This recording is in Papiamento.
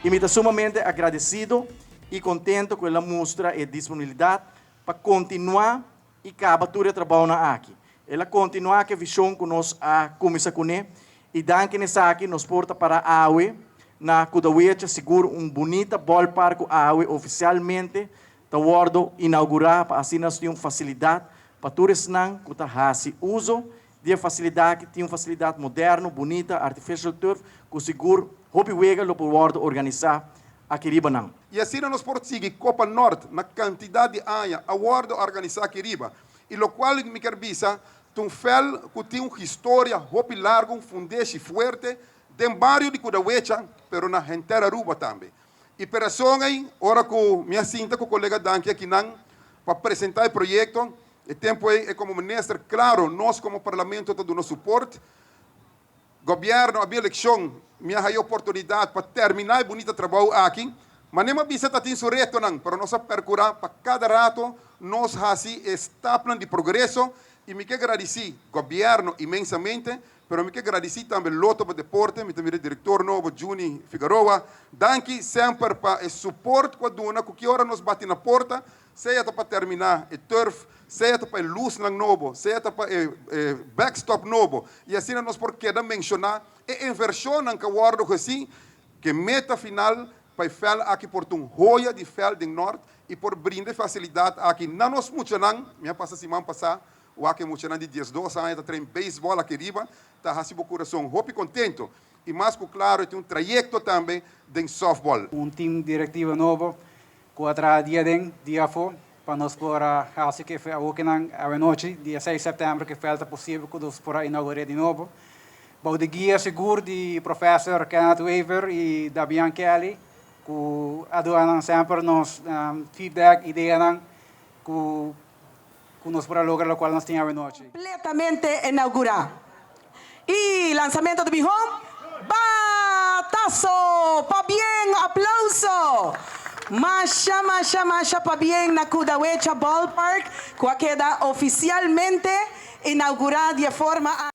Y mi ta sumamente agradecido y contento cu el a mustra e disponibilidad pa continua y caba tur e trabounan aki. El a continua cu e vision cu nos a cuminsa cune y danki na esaki nos por ta para awe na Kudawecha, sigur un bunita ballpark cu awe oficialmente ta wordo inaugura pa asina nos tin un facilidad pa tur esnan cu ta haci uzo di e facilidad aki, tin un facilidad moderno, bunita, artificial turf, cu sigur hopi wega lo por wordo organisa aki riba nan. Y asina nos por sigui Copa Noord na cantidad di aña a wordo organisa aki riba. Y locual mi kier bisa ta un veld cu tin un historia hopi largo, un fundeshi fuerte den bario di Kudawecha, pero na henter Aruba tambe. Y p'e razon ey, ora cu mi a sinta cu colega Danki akinan pa presenta e proyecto, e tempo ey e como minister, claro, nos como Parlamento ta duna support. Gobierno a bin eleccion, mi a haya oportunidad pa termina e bunita trabou aki. Manera mi a bisa ta tin su retonan, pero nos a percura pa cada rato nos haci e stapnan di progreso y mi ke gradici Gobierno inmensamente, pero mi ke gradici tambe Lotto pa Deporte, mi ta mira e director nobo Juni Figaroa. Danki semper pa e support cu a duna cu ki ora nos bati na porta, sea ta pa termina e turf, sea ta pa e luznan nobo, sea ta pa e backstop nobo, y asina nos por keda menciona e inversionnan cu a wordo haci, cu e meta final pa e veld aki por ta un hoya di veld den Noord y por brinda e facilidad aki na nos muchanan. Mi a pasa siman pasa wak e muchanan di 12 aña ta train baseball aki riba, ta haci bo curason hopi contento y mas cu claro e tin un trayecto tambe den softball. Un team directivo nobo cu a traha dia den, dia afo, pa nos por a haci cu e awokinan awenochi, dia 6 september, cu e veld ta posibel cu nos por a inaugura di nobo. Bou di guia sigur di Professor Kenneth Wever y Dabian Kelly, cu a duna nan semper nos feedback, ideanan cu nos por a logra locual nos tin awenochi. Completamente inaugura. Y lanzamento di Bihon, batazo! Pabien, aplauso! Masha, masha, masha pabien na Kudawecha Ballpark, cu a keda oficialmente inaugura di forma.